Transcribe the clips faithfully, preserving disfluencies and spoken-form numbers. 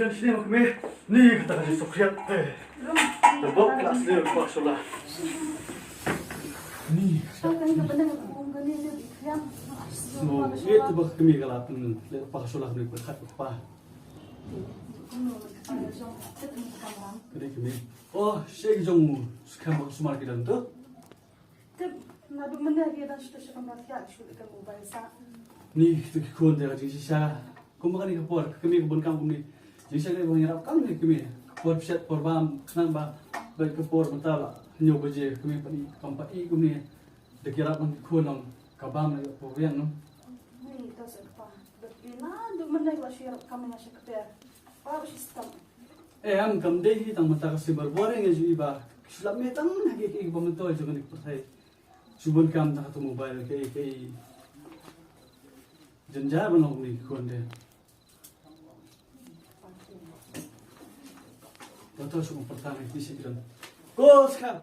Sini ma kmie, ni kata ka jingsuk khriat. Eh. Te bok ka sini bok sula. Ni. So, ye te bok kmie ka la pynleh bok sula kmie pyrkhat bok pa. Kmie kmie. Oh, shi jong skhem bok sumar ki don tu. Tip, naduh mynne ki dang shu shu kam thiah shu ka mobile sa. Ni, tu ki khun te ka jingshisha. Kumba kane ka por, ka kmie ka bun kam kumne. Jingshisha ka bun ïarap kam ne kmie. Ka por psiat por bam, khnang ba, ba ka por mynta ba hynñiew baje, ka kmie pat i, kam pat i kumne. Da ki ïarap nang ki khun nang, ka bam na ka por biang nang. Ni, ta sa ka pa. Ba ki naduh mynne ka shu ïarap kam na sha ka per. Pa ba shu stam. Em, kam dei hi tang mynta ka sumar bor ïa ngi ju i ba. Shu lap me tang ha ki ki ba myntoi jong kane ka pyrthei. Shu bun kam tang ha tu mobile ki ki. Jynjar ban long ni ki khun de. Tato shu pyrta ni ki shi kiran. Ko ska.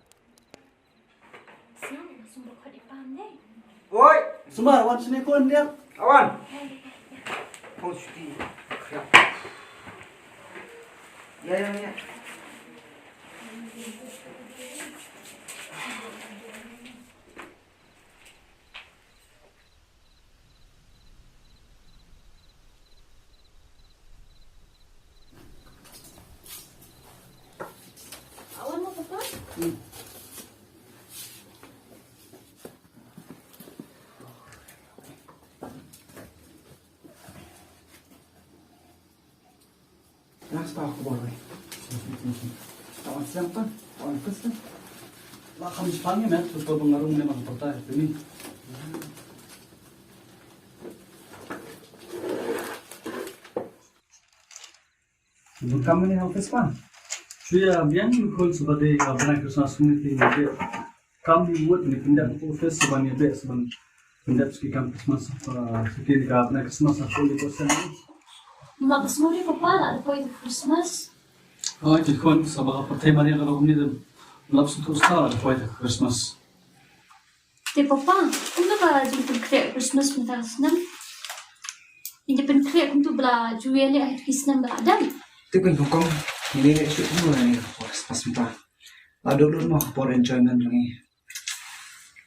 Oi! Sumar, wan sini ko, Andiang. Wan. Kong Suti. Ya. Ya, ya, ya. Last pa khubor bai. Tawan siang pan, tawan first pan. La kham sipang ni men, tu tu pengarung ni mang pertai tu ni. Bun kam ni office pan. Shuya biang ni khun sebagai bnai Christmas ni ti ni. Kam ni mut ni pyndep office sebagai biang sebagai pyndep ski kam Christmas apa ski ni ka bnai Christmas apa ni kosen. Mak semua ni papa lah ada koi Christmas. Oh, itu khun sebagai pertai mari kalau ni tu lap satu star ada koi Christmas. Te papa, kumno ka jingpynkhreh Christmas mynta ka snem? Ïa jingpynkhreh kumtu ba la ju ïaleh ha ki snem ba la dep. Te pyn pokong, ngi leh shuh kumno ïa ka por Christmas mynta. La dep lut mo ka por enjoyment jong ngi.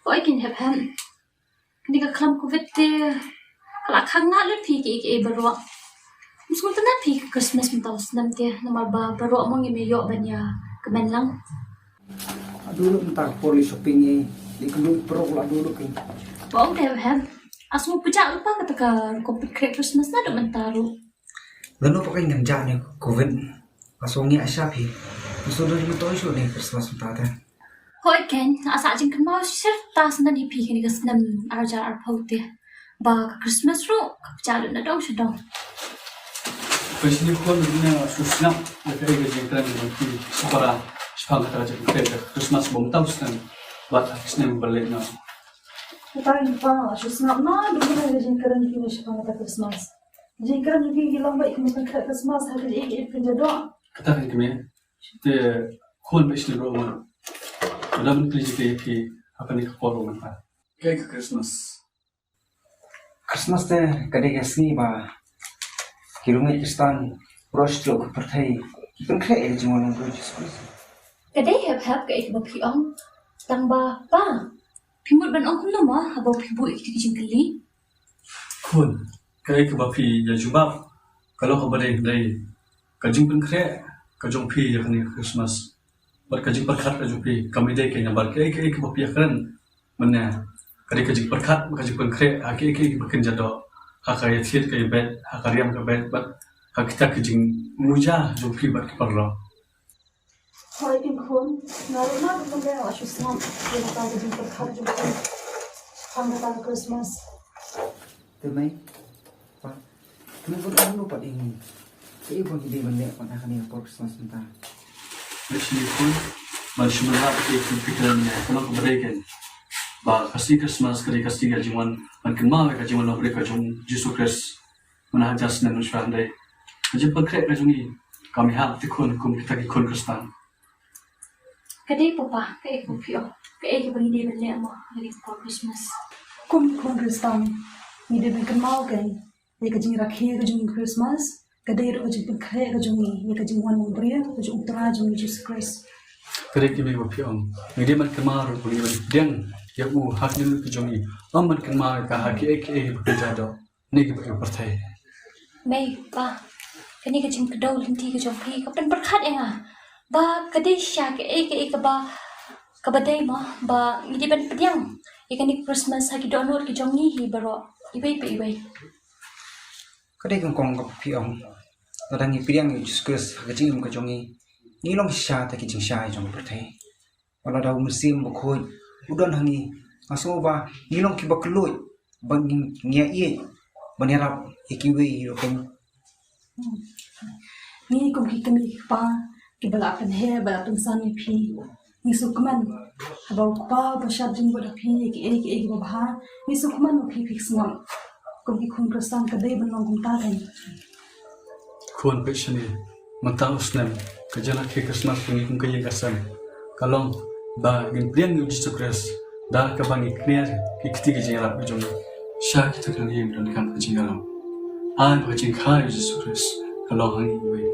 Hooid kin hep hep. Kane ka khlam covid te ka la khang na lut phi kiei kiei baroh. Ym sngewtynnat phi ka Christmas mynta u snem te namar ba baroh mo ngim ïoh ban ïa kmen lang. Adu lut mynta ka por leit shopping ïa leit kynduh baroh la adu lut phi. Ba ong te hem. Nga sngewpajah lypa kata ka rukom pynkhreh Christmas naduh mynta ruh. Lano pat ka ngan jah ne covid. Nga sngew ngi asha phi. Nga sngewdon ngi to shuh ne Christmas mynta te. Hooid keiñ, nga sa jingkynmaw shirta sngewdon ïa phi kane ka snem ar hajar arphew te. Ba ka Christmas ruh ka pynjah lut na dong sha dong. Phi sngewthuh ne sngap ïa ka jingkren jong phi, shipara, shaphang kata ka jingkren ka Christmas ba mynta u snem bad ka snem ba leit noh. Kata ngi pa shu sngap na dei ka jingkren jong phi shaphang kata Christmas. Jingkren jong phi ki long ba ki mut ka Christmas ha ka jingkren jong phi. Kata kan kmie. Te khun ba sngewthuh ma. Ka dang ban kylli jingkylli ïa phi ha kane ka por ba mynta. Kaei ka Christmas? Christmas te ka dei ka sngi ba ki riewngeit Khristan baroh shi tylli ka pyrthei ki pynkhreh ïa ka jingwan u Jisu Khrist. Ka dei hep hep kaei kaba phi ong. Tang ba pa, phi mut ban ong kumno mo haba phi buh ïa kita ki jingkylli? Khun, kaei kaba phi ïa jubab ka long kaba dei dei ka jingpynkhreh ka jong phi ïa kane ka Christmas. Bad ka jingpyrkhat ka jong phi kam dei ka namar kaei kaei kaba phi ïa kren. Mynne ka dei ka jingpyrkhat ka jingpynkhreh ha kaei kaei kaba kin jia doh ha ka ïathied ka ïabeit ha ka riam ka beit bad ha kita ki jingmuja jong phi bad ki paralok. Hooid keiñ khun, nga ruh nga ruh mynta nga la shu sngap ïa kata ka jingpyrkhat jong phi shaphang kata ka Christmas. Te mei, pa, kane ka dei kano pat ïa ngi? Kaei ba ngi dei ban leh pat ha kane ka por Christmas mynta? Lei shi khun, ban shu mynta ka dei ka dei ka dei ka dei ka dei ka dei ka dei ka dei ka dei ka sngi Christmas ka dei ka sngi ka jingwan ban kynmaw ïa ka jingwan nongpynim ka jong Jisu Khrist. Mynta ha jar snem nongshwa hynrei ka jingpynkhreh ka jong ngi kam ïahap te khun kum kita ki khun Khristan. Ka dei papa, kaei kaba phi ong, kaei kaba ngi dei ban leh mo ha kane ka por Christmas? Kum ki khun Khristan ngi dei ban kynmaw kaei ïa ka jingrakhe ka jong Christmas, ka dei ruh ka jingpynkhreh ka jong ngi ïa ka jingwan nongbriew ka jong U Trai jong ngi Jisu Khrist. Ka dei, i mei ba phi ong, ngi dei ban kynmaw ruh ba ngi ban pdiang ïa u ha ka jingim ka jong ngi, ym ban kynmaw ïa ka ha kiei kiei ba phi jah doh ne kiba ïa u pyrthei. Mei, pa, kane ka jingkdew lynti ka jong phi ka pynpyrkhat ïa nga ba ka dei sha kaei kaei kaba, kaba dei mo ba ngi dei ban pdiang ïa kane ka Christmas ha ki dohnud ki jong ngi hi baroh, iwei pa iwei. Ka dei kong kong kaba phi ong, lada ngi pdiang ïa u Jisu Khrist ha ka jingim ka jong ngi, ngi long shisha da ki jingshai jong u pyrthei. Wat lada u Mynsiem Bakhuid u don ha ngi, nga sngew ba ngi long kiba kylluid, ba ngi, ngi ïa ïeit ban ïarap ïa kiwei ruh kum. Ngi kum ki kmie ki kpa kiba la pynheh ba la pynsan ïa phi, ngi sngewkmen haba u Kpa ba shad jingbud ha phi ïa kiei kiei kiba bha. Ngi sngewkmen ba phi phi sngap. Kum ki khun Khristan ka dei ban long kumta kein. Khun, peit shane, mynta u snem ka jingrakhe Christmas ka ngi kum ka ïing ka sem ka long ba ngin pdiang ïa u Jisu Khrist da kaba ngi kner ki kti ki jingïarap ka jong ngi sha kita ki ïing ba donkam ka jingïarap. Ai ba ka jingkha ïa u Jisu Khrist ka long ha ngi iwei.